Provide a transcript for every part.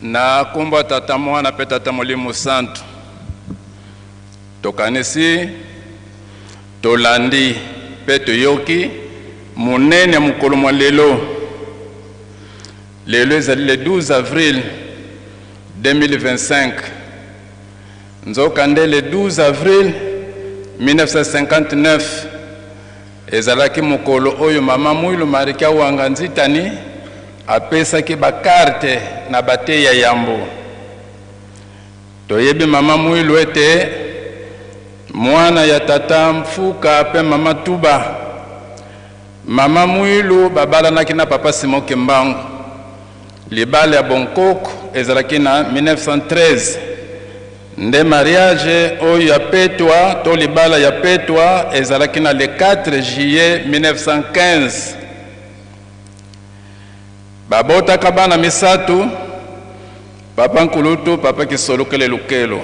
Na nkombo ya Tata, Mwana mpe Tata Molimo Santu, tokanisi, tolandi mpe toyoki monene ya mokolo mwa lelo. Lelo ezali le 12 avril 2025. Nzokande le 12 avril 1959 ezalaki mokolo oyo Mama Mwilu Marikia Wanga Nzitani apesaki ba carte na bateyi ya yambo. Toyebi Mama Mwilu ete mwana ya tata Mfuka pe Mama Tuba. Mama Mwilu babalanaki na Papa Simon Kimbangu. Libala ya bonkoko ezalaki na 1913. Nde mariage oyo ya petwa to libala ya petwa ezalaki na le 4 juillet 1915. Babotaka bana misatu, Papa Nkulutu, Papa Kisolokele Lukelo,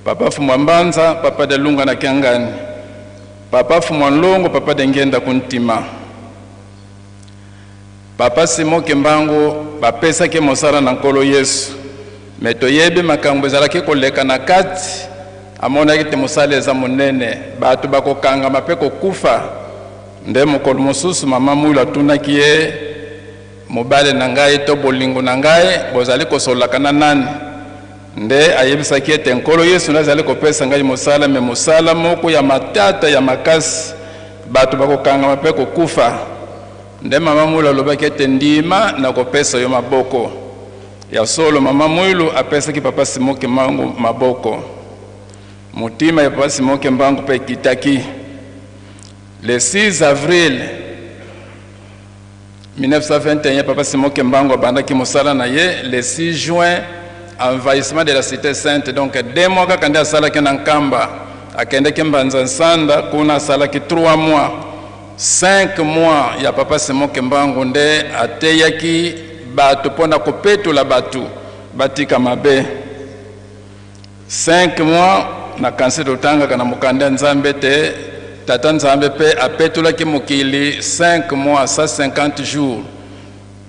Papa Fumwa Mbanza, Papa Delunga na Kiangani, Papa Fumwa Nlongo, Papa Dengenda Kuntima. Papa Simon Kimbangu bapesaki mosala na Nkolo Yesu, me toyebi makambo ezalaki koleka na kati. Amonaki te mosala eza monene, bato bakokangama mpe kokufa. Nde mokolo mosusu Mama Mwilu atunaki ye, Mobali na ngai to bolingo na ngai, bozali kosololaka na nani? Nde ayebisaki ete Nkolo Yesu nde azali kopesa ngai mosala, me mosala moko ya matata ya makasi, bato bakokangama mpe kokufa. Nde Mama Mwilu alobaki ete, Ndima, nakopesa yo maboko. Ya solo, Mama Mwilu apesaki Papa Simon Kimbangu maboko. Motima ya Papa Simon Kimbangu mpe ekitaki. Le 6 avril 1921, Papa Simon Kimbangu abandaki mosala na ye. Le 6 juin, envahissement de la cité sainte. Donc 2 mois kaka nde asalaki na Nkamba. Akendeki Mbanza Nsanda, kuna asalaki 3 mois. 5 mois ya Papa Simon Kimbangu nde ateyaki bato mpo na kopetola bato batika mabe. 5 mois na kansi totangaka na mokanda ya Nzambe te Tata Nzambe mpe apetolaki mokili 5 mois 150 jours.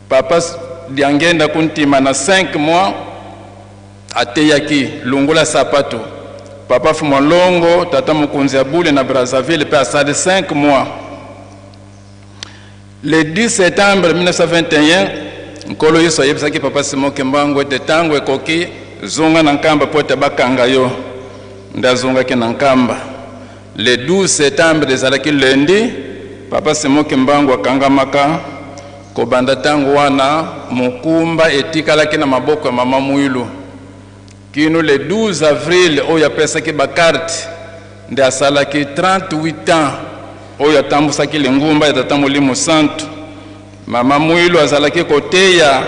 Papa Diangenda Kuntima na 5 mois ateyaki longola sapato. Papa Fumwa Longo, tata mokonzi ya bule na Brazzaville, mpe asali 5 mois. Le 10 septembre 1921, Nkolo Yesu ayebisaki Papa Simon Kimbangu ete tango ekoki, zonga na Nkamba mpo ete bakanga yo. Nde azongaki na Nkamba. Le 12 septembre ezalaki lundi, Papa Simon Kimbangu akangamaka. Kobanda tango wana, mokumba etikalaki na maboko ya Mama Mwilu. Kino le 12 avril oyo apesaki ba carte, nde asalaki 38 ans oyo atambusaki lingumba ya Tata Molimo Santu. Mama Mwilu azalaki koteya,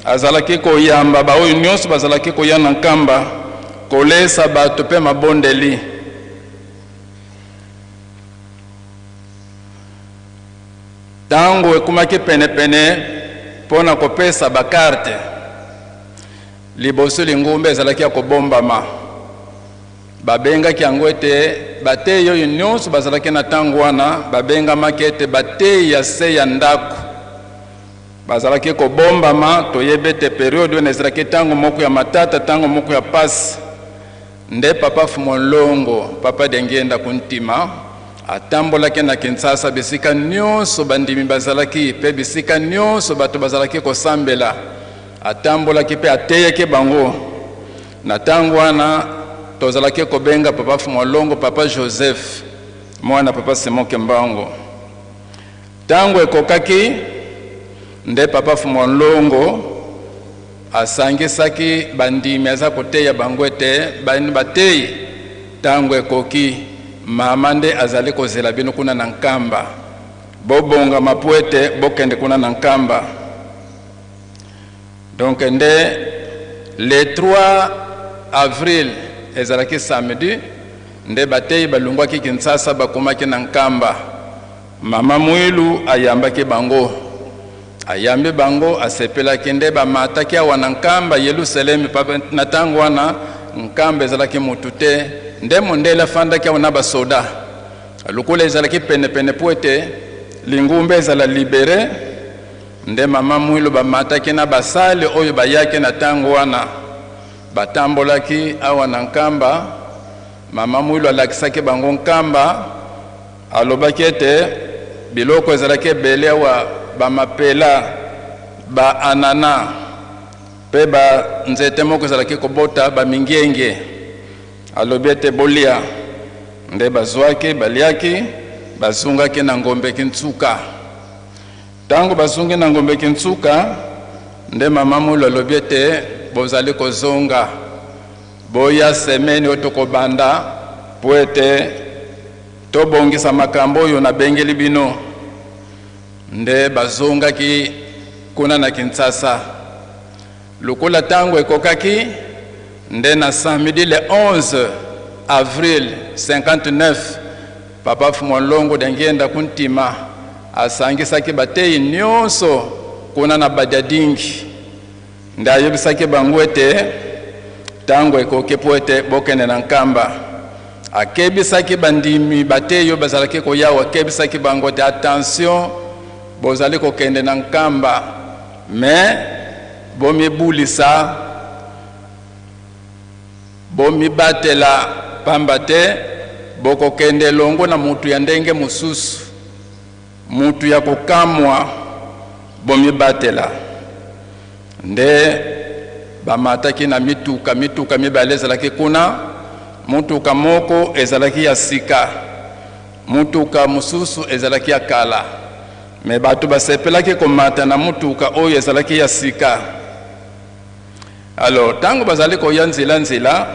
azalaki koyamba baoyo nyonso bazalaki koya na Nkamba, kolesa bato mpe mabondeli. Tango ekomaki penepene mpo na kopesa ba carte, liboso lingumba ezalaki ya kobombama. Babengaki yango ete bateyi oyo nyonso bazalaki na ntango wana babengamaki ete bateyi ya se ya ndako. Bazalaki kobombama. Toyebi ete periode wana ezalaki ntango moko ya matata, ntango moko ya pasi. Nde Papa Fumonlongo, Papa Diangienda Kuntima, atambolaki na Kinshasa bisika nyonso bandimi bazalaki mpe bisika nyonso bato bazalaki kosambela. Atambolaki mpe ateyaki bango. Na tango wana tozalaki kobenga Papa Fumonlongo Papa Joseph, mwana Papa Simon Kimbangu. Tango ekokaki nde Papa Fumonlongo asangisaki bandimi, aza koteya bango ete bino bateyi, tango ekoki, mama nde azali kozela bino kuna na Nkamba, bobongama po ete bokende kuna na Nkamba. Donc nde le 3 avril ezalaki samedi, nde bateyi balongwaki Kinshasa bakomaki na Nkamba. Mama Mwilu ayambaki bango. Ayambi bango, asepelaki nde bamataki awa na Nkamba Yelusalemi. Na tango wana Nkamba ezalaki mutu te, nde mondele afandaki awa na basoda. Lokola ezalaki penepene po ete lingumba ezala libere, Nde mama Mwilu bamataki na basali oyo bayaki na ntango wana, batambolaki awa na Nkamba. Mama Mwilu alakisaki bango Nkamba, alobaki ete biloko ezalaki ebele awa, bamapela, ba anana mpe ba nzete moko ezalaki kobota bamingienge. Alobi ete bolia. Nde bazwaki, baliaki, bazungaki na Ngombe Kintsuka. Ntango bazungi na Ngombe Kintsuka, nde mama Mwilu alobi ete bozali kozonga, boya semeni oyo tokobanda mpo ete tobongisa makambo oyo nabengeli bino. Nde bazongaki kuna na Kinshasa. Lokola ntango ekokaki, nde na samedi le 11 avril 59, Papa Fumua Nlongo Diangienda Kuntima asangisaki bateyi nyonso kuna na Badiadingi. Nde ayebisaki bango ete ntango ekoki mpo ete bokende na Nkamba. Akebisaki bandimi bateyi oyo bazalaki koya, akebisaki bango ete attention, bozali kokende na Nkamba, mais bomibulisa, bomibatela, pamba te bokokende elongo na mutu ya ndenge mosusu, mutu ya kokamwa, bomibatela. Nde bamataki na mituka, mituka mibale ezalaki kuna, mutuka moko ezalaki ya sika, mutuka mosusu ezalaki ya kala. Me bato basepelaki komata na mutuka oyo ezalaki ya sika. Alors tango bazali koya nzela nzela,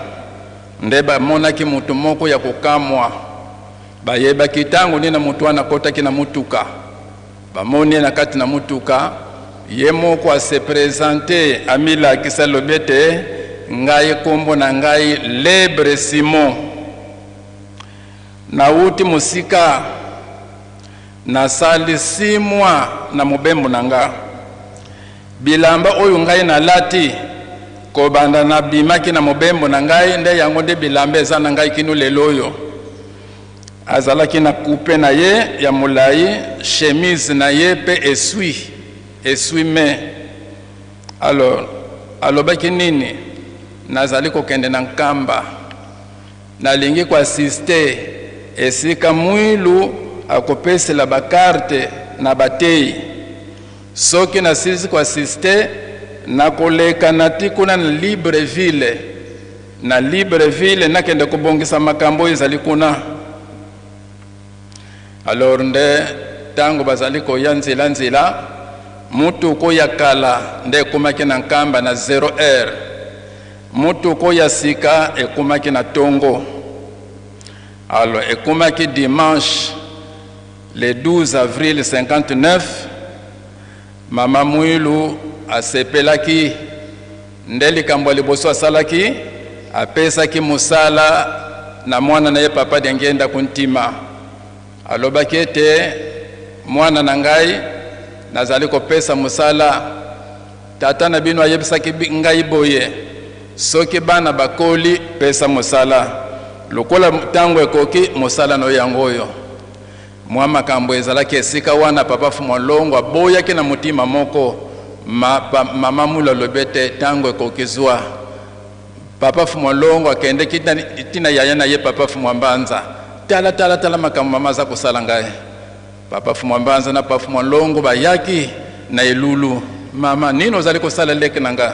nde bamonaki mutu moko ya kokamwa. Bayebaki tango nini mutu wana akotaki na mutuka. Bamoni ye na kati na mutuka, ye moko ase presenter, amilakisa, alobi ete ngai kombo na ngai Lebre Simon, nawuti mosika, nasali 6 mois na mobembo na nga. Bilamba oyo ngai nalati kobanda nabimaki na mobembo na ngai, nde yango nde bilamba eza na ngai kino lelo oyo. Azalaki na coupe na ye ya molai, chemise na ye pe esui, esui main. Alors alobaki nini? Nazali kokende na Nkamba, nalingi ko assister esika Mwilu akopesela ba carte na bateyi. Soki nasilisi ko assister, nakoleka na ti kuna na Libreville. Na Libreville, nakende kobongisa makambo oyo ezali kuna. Alors nde tango bazali koya nzela nzela, mutuka oyo ya kala nde ekomaki na Nkamba na 0 heure, mutuka oyo ya sika ekomaki na tongo. Alors ekomaki dimanche le 12 avril 59, Mama Mwilu asepelaki. Nde likambo ya liboso asalaki, apesaki mosala na mwana na ye Papa Diangienda Kuntima. Alobaki ete, Mwana na ngai, nazali kopesa mosala. Tata na bino ayebisaki ngai boye, soki bana bakoli, pesa mosala. Lokola ntango ekoki, mosala na yo yango oyo. Mwa makambo ezalaki esika wana, Papa Fumua Longo aboyaki na motima moko. Ma, pa, Mama Mulu alobi ete tango ekoki zwa. Papa Fumua Longo akendeki ti na yaya na ye Papa Fumua Mbanza. Tala, tala, tala makambo mama aza kosala ngai. Papa Fumua Mbanza na Papa Fumua Longo bayaki na elulu. Mama, nini ozali kosala leki na nga?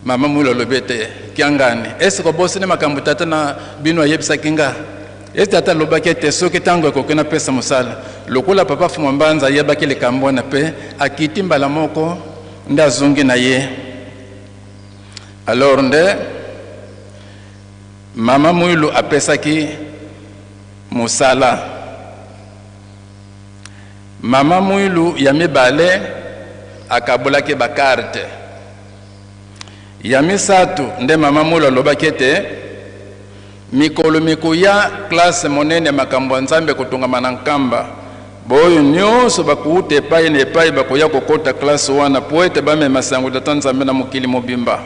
Mama Mulu alobi ete, Kiangani, est-ce obosani makambo tata na bino ayebisaki nga? Ete tata alobaki ete soki tango ekoki napesa mosala. Lokola Papa Fumua Mbanza ayebaki likambo wana pe akiti mbala moko nde azongi na ye. Alors nde Mama Mwilu apesaki mosala. Mama Mwilu ya mibale akabolaki ba carte. Ya misato nde Mama Mwilu alobaki ete mikolo mikoya classe monene ya makambo ya Nzambe ekotongama na Nkamba. Baoyo nyonso bakouta epai na epai bakoya kokota classe wana po ete bamema sango Tata Nzambe na mokili mobimba.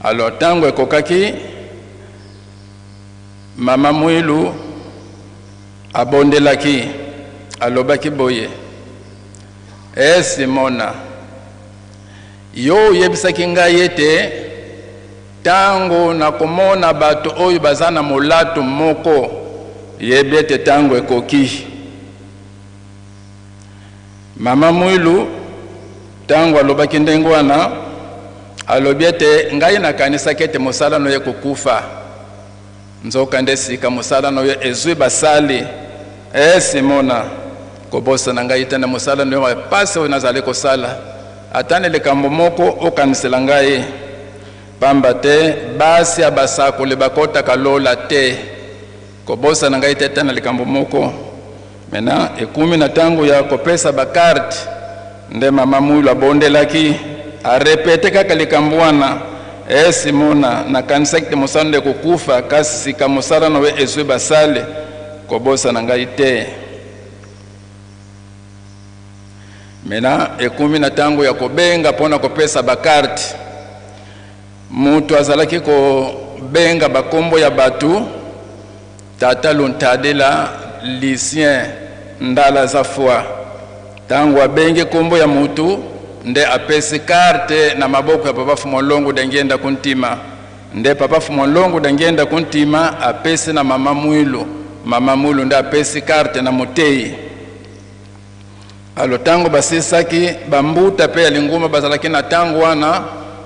Alors tango ekokaki, Mama Mwilu abondelaki, alobaki boye. E Simona, yo oyebisaki ngai ete ntango nakomona bato oyo baza na molato moko, yebi ete ntango ekoki. Mama Mwilu ntango alobaki ndenge wana, alobi ete ngai nakanisaki ete mosala na yo ekokufa, nzokande sika mosala na yo ezwi basali. E Simona, kobosana ngai te na mosala na yo ya pasi oyo nazali kosala, ata na likambo moko okanisela ngai, pamba te basi ya basakoli bakotaka lola te. Kobosana ngai te ata na likambo moko. Maintenant ekumi na tango ya kopesa ba carte nde mama Mwilu abondelaki, arepete kaka likambo wana. E Simona, nakanisaki te mosala nde ekokufa, kasi sika mosala na yo ezwi basali, kobosana ngai te. Maintenant ekumi na tango ya kobenga mpona kopesa ba carte, moto azalaki kobenga bakombo ya bato. Tata Luntadila Lucien Ndala Zafua, tango abengi kombo ya mutu nde apesi carte na maboko ya Papa Fumolongo Diangienda Kuntima, nde Papa Fumolongo Diangienda Kuntima apesi na Mama Mwilu, Mama Mwilu nde apesi carte na moteyi. Alo tango basisaki bambuta pe ya linguma bazalaki na tango wana,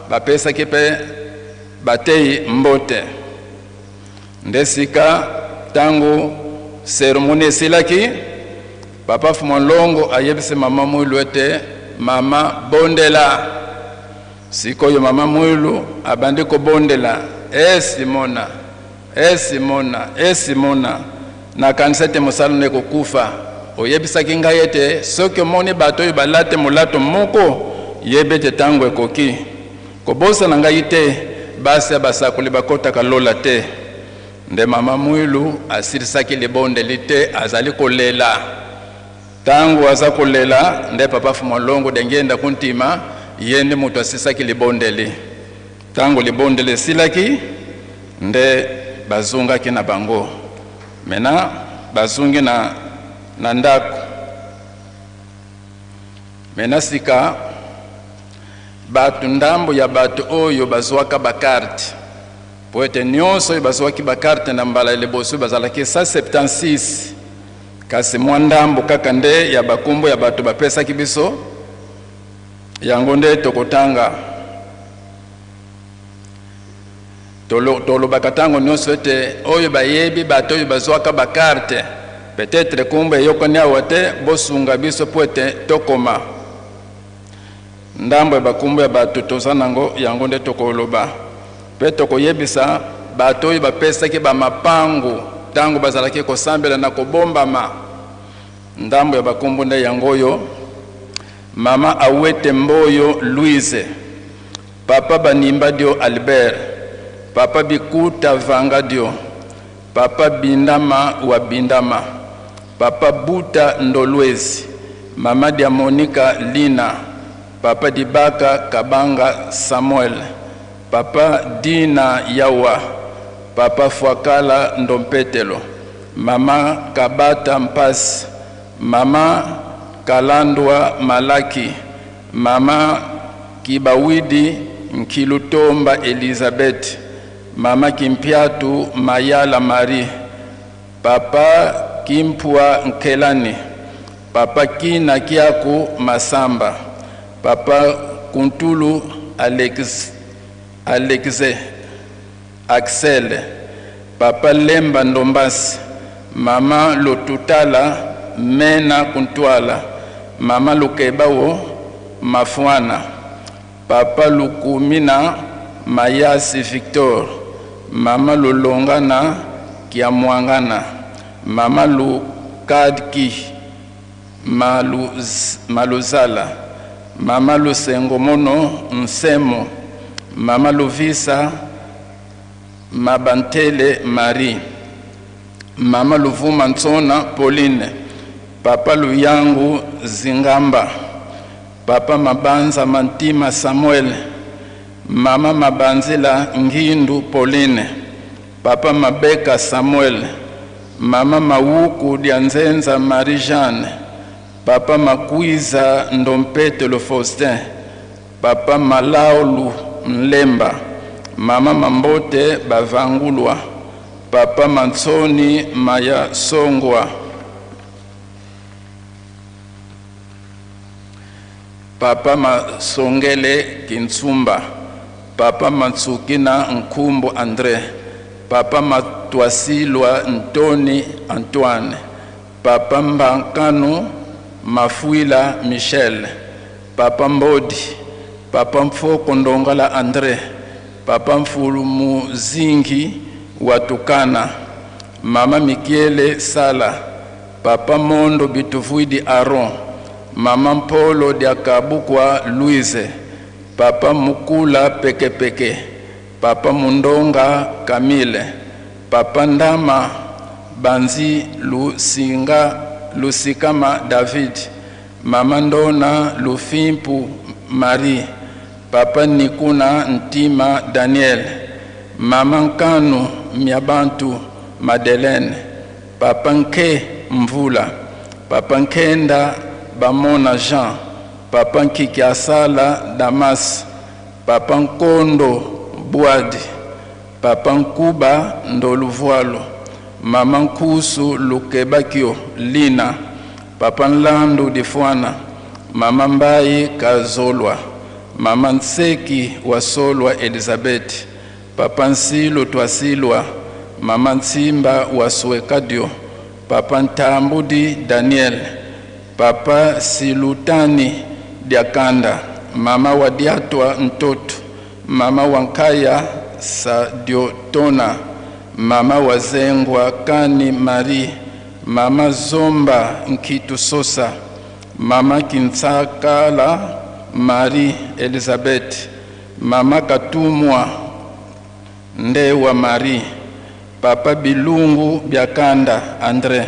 bapesaki pe bateyi mbote. Nde sika tango ceremonie esilaki, Papa Fumolongo ayebisi Mama Mwilu ete mama bondela. Sikoyo Mama Mwilu abandi kobondela, e Simona, e Simona, e Simona, nakanisa ete mosala na ekokufa. Oyebisaki ngai ete soki omoni bato oyo balati molato moko, yebi ete tango ekoki. Kobosana ngai te, basi ya basakoli bakotaka lola te. Nde Mama Mwilu asilisaki libondeli te, azali kolela. Tango aza kolela nde Papa Fumolongo Diangienda Kuntima ye nde moto asilisaki libondeli. Tango libondeli esilaki nde bazongaki na bango. Maintenant bazongi na ndako. Maintenant sika bato, ndambo ya bato oyo bazwaka ba carte, po ete nyonso oyo bazwaki ba carte na mbala ya liboso bazalaki 176, kasi mwa ndambo kaka nde ya bakombo ya bato bapesaki biso, yango nde tokotanga. Tolobaka ntango nyonso ete oyo bayebi bato oyo bazwaka ba carte, peut-être kombo eyokani awa te, bosunga biso po ete tokoma ndambo ya bakombo ya bato toza nango, yango nde tokoloba. Pe tokoyebisa bato oyo bapesaki ba mapangu ntango bazalaki kosambela na kobombama, ndambo ya bakombo nde yango oyo: Mama Awete Mboyo Louise, Papa Banimba Dio Albert, Papa Bikuta Vanga Dio, Papa Bindama wa Bindama, Papa Buta Ndolwezi, Mama Diamonika Lina, Papa Dibaka Kabanga Samuel, Papa Dina Yawa, Papa Fwakala Ndompetelo, Mama Kabata Mpasi, Mama Kalandwa Malaki, Mama Kibawidi Nkilutomba Elizabeth, Mama Kimpiatu Mayala Marie, Papa Kimpua Nkelani, Papa Kina Kiaku Masamba, Papa Kuntulu Alexe Axel, Papa Lemba Ndombasi, Mama Lotutala Mena Kuntwala, Mama Lukebawo Mafuana, Papa Lukumina Mayasi Victor, Mama Lulongana Kiamwangana, Mama Lukadki Maluzala, Mama Lusengomono Nsemo, Mama Luvisa Mabantele Marie, Mama Luvuma Ntsona Pauline, Papa Luyangu Zingamba, Papa Mabanza Mantima Samuel, Mama Mabanzila Ngindu Pauline, Papa Mabeka Samuel, Mama Mawuku Dianzenza Marie-Jeanne, Papa Makwiza Ndompetelo Faustin, Papa Malaolu Nlemba, Mama Mambote Bavangulwa, Papa Mansoni Maya Songwa, Papa Masongele Kintsumba, Papa Mansukina Nkumbu André, Papa Matwasilwa Ntoni Antoine, Papa Mbankanu Mafuila Michel, Papa Mbodi, Papa Mfoko Ndongala André, Papa Mfulumuzingi Watukana, Mama Mikiele Sala, Papa Mondo Bituvuidi Aron, Mama Mpolo Diakabukwa Louise, Papa Mukula Pekepeke, Papa Mundonga Camille, Papa Ndama Banzi Lusinga Lusikama David, Mama Ndona Lufimpu Marie, Papa Nikuna Ntima Daniel, Mama Nkanu Miabantu Madeleine, Papa Nke Mvula, Papa Nkenda Bamona Jean, Papa Nkiki Asala Damas, Papa Nkondo Bwadi, Papa Nkuba Ndoluvualo, Mama Nkusu Lukebakio Lina, Papa Nlandu Difwana, Mama Mbai Kazolwa, Mama Nseki Wasolwa Elizabeth, Papa Nsilu Twasilwa, Mama Nsimba Waswekadio, Papa Ntambudi Daniel, Papa Silutani Diakanda, Mama Wadiatwa Ntoto, Mama Wankaya Sadiotona, Mama Wazengwa Kani Marie, Mama Zomba Nkitu Sosa, Mama Kinsakala Marie Elizabeth, Mama Katumwa Ndewa Marie, Papa Bilungu Biakanda André,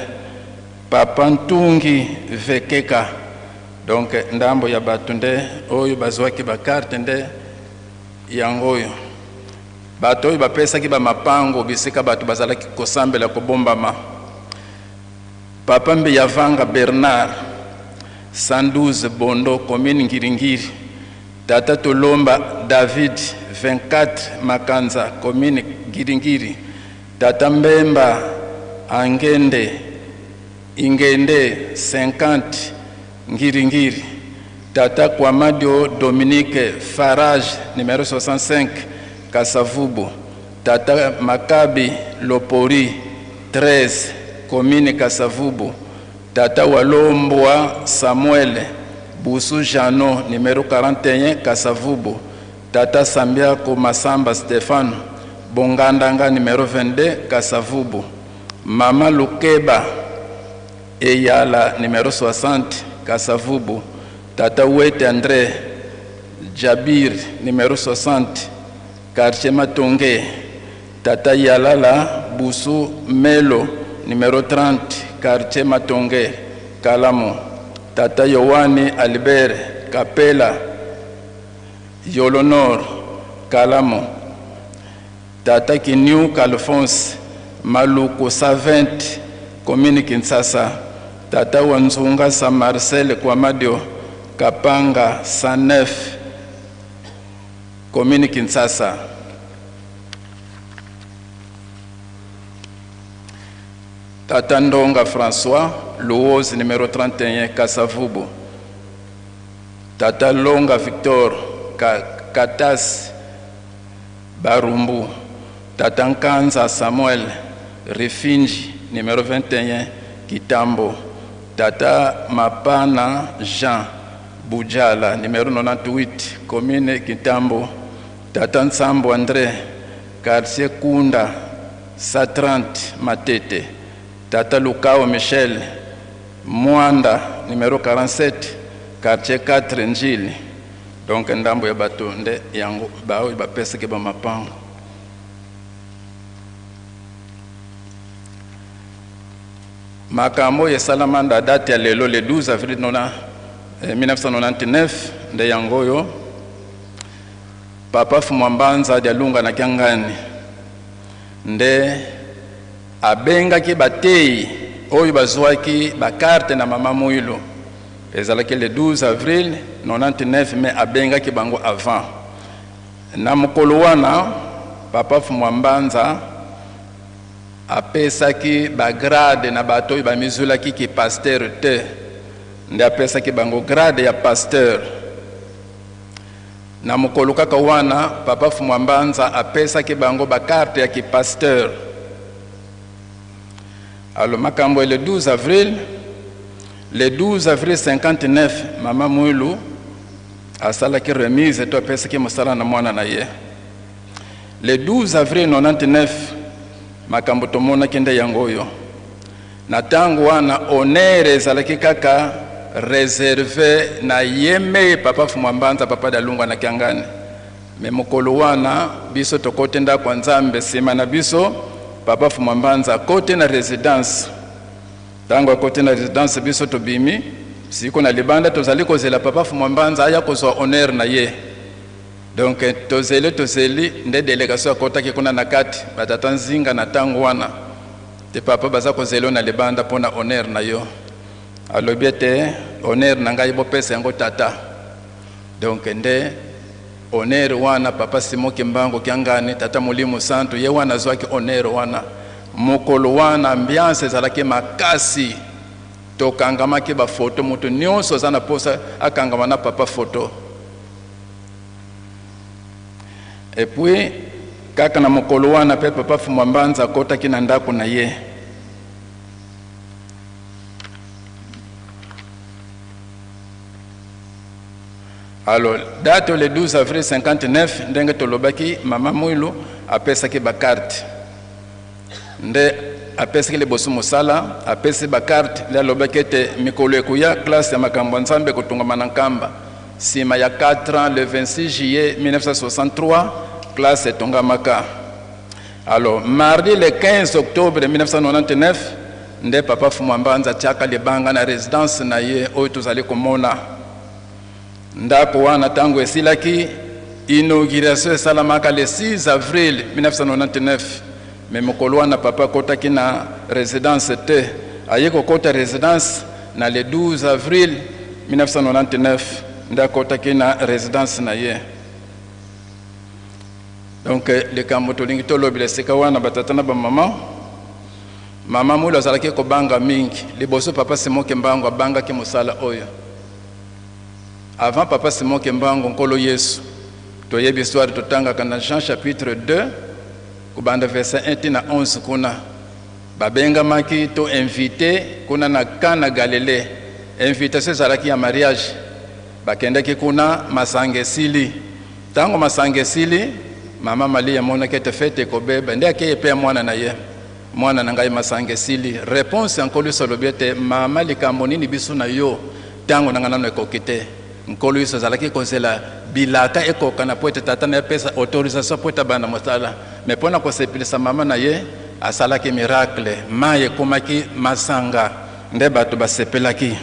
Papa Ntungi Vekeka. Donc ndambo ya bato nde oyo bazwaki bakarte nde yango oyo bato oyo bapesaki bamapango bisika bato bazalaki kosambela kobombama. Papa Mbiyavanga Bernard, 112 Bondo, commune Ngiringiri. Tata Tolomba David, 24 Makanza, commune Ngiringiri. Tata Mbemba Angende Ingende, 50 Ngiringiri. Tata Kwamadio Dominique Farage, numéro 65 Kasavubu. Tata Makabi Lopori, 13 commune Kasavubu. Tata Walombwa Samuel Boussou Jano, numéro 41 Kasavubu. Tata Sambiako Masamba Stéphane Bongandanga, numéro 22 Kasavubu. Mama Lukeba Eyala, numéro 60 Kasavubu. Tata Wete André Jabir, numéro 60 quartier Matonge. Tata Yalala Boussou Melo, numéro 30 quartier Matonge, Kalamo. Tata Yohani Albert Kapela, Yolonor, Kalamo. Tata Kinyuka Alphonse Maluku 120, commune Kinshasa. Tata Wanzunga San Marcel Kwamadio, Kapanga 109, commune Kinshasa. Tata Ndonga François, Luoz numéro 31, Kasavubu. Tata Longa Victor, Katas Barumbu. Tata Nkanza Samuel, Rifinji numéro 21, Kitambo. Tata Mapana Jean, Bujala numéro 98, commune Kitambo. Tata Nsambo André, quartier Kunda, 130, Matete. Tata Lukao Michel, Mwanda numéro 47, quartier 4, Njili. Donc ndambo ya bato nde yango baoyo bapesaki ba mapango. Makambo esalama na date ya lelo le 12 avril 1999 nde yango oyo Papa Fumwambanza Dialunga na Kiangani nde abengaki bateyi oyo bazwaki bakarte na Mama Muilu. Ezalaki le 12 avril 99, mais abengaki bango avant. Na mokolo wana, Papa Fumwa Mbanza apesaki ba grade na bato oyo bamizulaki ki pasteur te, nde apesaki bango grade ya pasteur. Na mokolo kaka wana, Papa Fumwa Mbanza apesaki bango ba carte ya ki pasteur. Alors makambo ya le 12 avril, le 12 avril 59, Mama Mwilu asalaki remise to apesaki mosala na mwana na ye. Le 12 avril 99, makambo tomonaki nde yango oyo. Na tango wana honneur ezalaki kaka reserve na ye meye Papa Fumwa Mbanza, Papa Dalungwa na Kiangani. Mais mokolo wana biso tokoti ndako ya Nzambe, sima na biso Papa Fumwa Mbanza akoti na residence. Tango akoti na residence biso tobimi siko na libanda, tozali kozela Papa Fumwa Mbanza aya kozwa honneur na ye. Donc tozeli, tozeli nde delegation akotaki kuna na kati, batata Nzinga na tango wana te papa baza kozela yo na libanda mpona honneur na yo. Alobi ete honneur na ngai bopesa yango tata. Donc nde honneur wana Papa Simon Kimbangu Kiangani, tata Molimo Santu, ye wana azwaki honneur wana. Mokolo wana ambiance ezalaki makasi, tokangamaki ba photo, moto nyonso aza na posa akangama na papa photo. Et puis kaka na mokolo wana pe Papa Fumwa Mbanza akotaki na ndako na ye. Alors date le 12 avril 59, ndenge tolobaki, Mama Mwilu apesaki ba carte, nde apesaki liboso mosala, apesi ba carte, nde alobaki ete mikolo ekoya classe ya makambo ya Nzambe ekotongama na Nkamba. Sima ya 4 ans, le 26 juillet 1963, classe etongamaka. Alors mardi le 15 octobre 1999, nde Papa Fumwa Mbanza atiaka libanga na residence na ye oyo tozali komona. Ndako wana tango esilaki, inauguration esalamaka le 6 avril 1999, mais mokolo wana papa akotaki na residence te, aye kokota residence na le 12 avril 1999 nde akotaki na residence na ye. Donc likambo tolingi tolobela esika wana, batata na bamama, Mama Mwilu azalaki kobanga mingi. Liboso Papa Simon Kimbangu abangaki mosala oyo. Avant Papa Simon Kimbangu, Nkolo Yesu, toyebi histoire totangaka na Jean chapitre 2 kobanda verset 1 ti na 11 kuna. Babengamaki to invité kuna na camp na Galilée. Invitation ezalaki ya mariage. Bakendaki kuna, masanga esili. Tango masanga esili, Mama Malia amonaki ete fete ekobeba, nde akei epai ya mwana na ye. Mwana na ngai, masanga esili. Reponse ya Nkolo Yesu alobi ete, Mama, likambo nini biso na yo? Tango na ngai nano ekoki te. Nkolo Yesu azalaki kozela bilaka ekokana mpo ete tata na ye apesa autorisation mpo ete abanda mosala. Mais mpo na kosepelisa mama na ye, asalaki miracle, mayi ekomaki masanga, nde bato basepelaki.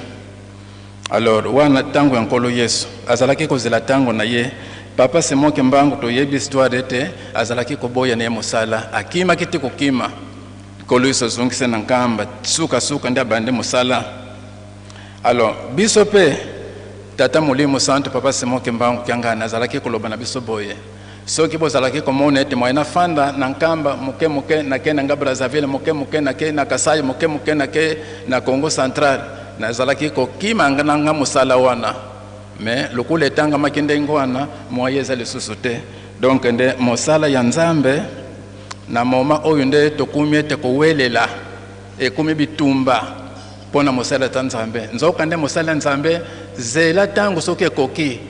Alors wana tango ya Nkolo Yesu azalaki kozela tango na ye. Papa Simon Kimbangu toyebi histoire ete azalaki koboya na ye mosala, akimaki ti kokima. Nkolo Yesu azongisi na Nkamba, suka suka nde abandi mosala. Alors biso pe Tata Molimo Santu Papa Simon Kimbangu Kiangani azalaki koloba na biso boye, soki bozalaki komona ete moye nafanda na Nkamba moke moke, nake na nga Brazzaville moke moke, nake na Kasai moke moke, nake na Congo Central, nazalaki kokima nga na nga mosala wana, mais lokola etangamaki ndenge wana, moye eza lisusu te. Donc nde mosala ya Nzambe na moment oyo nde tokomi ete kowelela, ekomi bitumba mpo na mosala ta Nzambe. Nzoka nde mosala ya Nzambe, zela tango soki ekoki,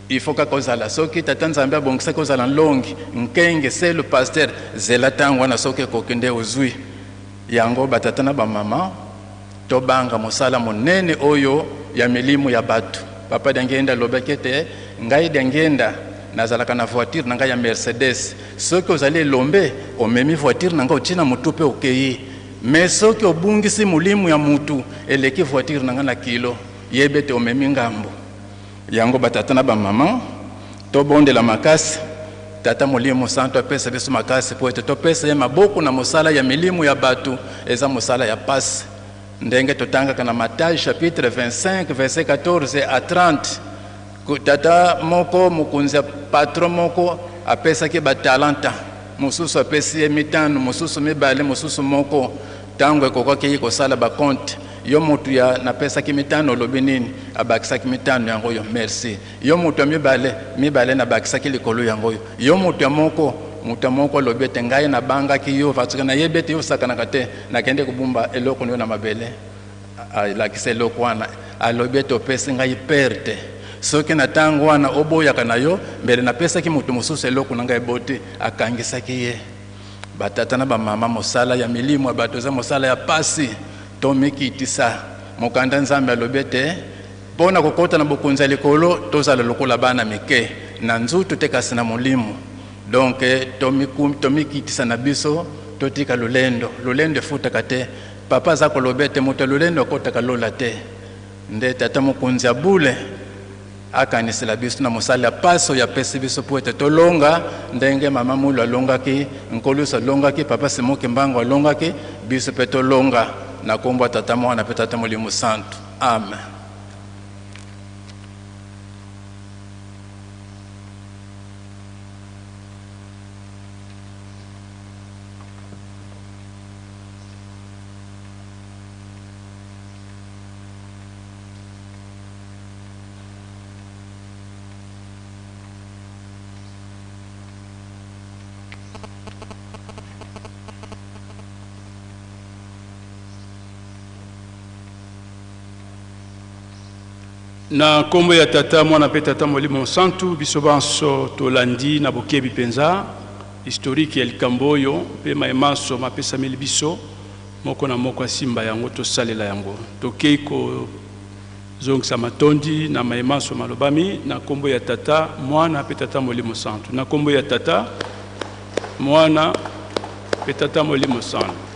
il faut kaka ozala. Soki Tata Nzambe abongisaki ozala nlongi, nkenge, selu, pasteur, zela tango wana soki ekoki nde ozwi yango. Batata na bamama, tobanga mosala monene oyo ya milimo ya bato. Papa Diangienda alobaki ete ngai Diangienda nazalaka na voiture na ngai ya Mercedes. Soki ozali elombe, omemi voiture na ngai otie na motu mpe okei. Mais soki obungisi molimo ya mutu, eleki voiture na ngai na kilo, yeba ete omemi ngambo. Yango batata na bamama, tobondela makasi Tata Molimo Santu apesa biso makasi mpo ete topesa ye maboko na mosala ya milimo ya bato. Eza mosala ya pasi. Ndenge totangaka na Matai chapitre 25 verset 14 à 30, tata moko mokonzi ya patron moko apesaki batalanta, mosusu apesi ye mitano, mosusu mibale, mosusu moko. Ntango ekokaki ye kosala bakonte, yo motu ya napesaki mitano olobi nini? Abakisaki mitano yango oyo, merci. Yo moto ya mibale, mibale nabakisaki likolo yango oyo. Yo moto ya moko, moto ya moko alobi ete ngai nabangaki yo parce que nayebi ete yo osakanaka te, nakende kobumba eloko na yo na mabele. Alakisa eloko wana, alobi ete opesi ngai perte. Soki na ntango wana oboyaka na yo, mbele napesaki moto mosusu eloko na ngai eboti. Akangisaki ye. Batata na bamama, mosala ya milimo ya bato eza mosala ya pasi. Tomikitisa. Mokanda Nzambe alobi ete mpo na kokota na bokonzi ya likolo, tozala lokola bana mike na nzutu te, kasi na molimo. Donc tomikitisa na biso, totika lolendo. Lolendo efutaka te. Papa aza koloba ete moto ya lolendo akotaka lola te. Nde tata mokonzi ya bule akanisela biso na mosala ya pasi oyo apesi biso mpo ete tolonga, ndenge mama Mulu alongaki, Nkolo Yesu alongaki, papa Simon Kimbangu alongaki, biso mpe tolonga na kombo ya Tata, Mwana mpe Tata Molimo Santu. Amen. Na nkombo ya Tata, Mwana mpe Tata Molimo Mosantu, biso banso tolandi na bokebi mpenza historique ya likambo oyo mpe maye manso mapesameli biso, moko na moko asimba yango, tosalela yango. Tokei kozongisa matondi na maye manso malobami na nkombo ya Tata, Mwana mpe Tata Molimo Santu. Na nkombo ya Tata, Mwana mpe Tata Molimo Santu.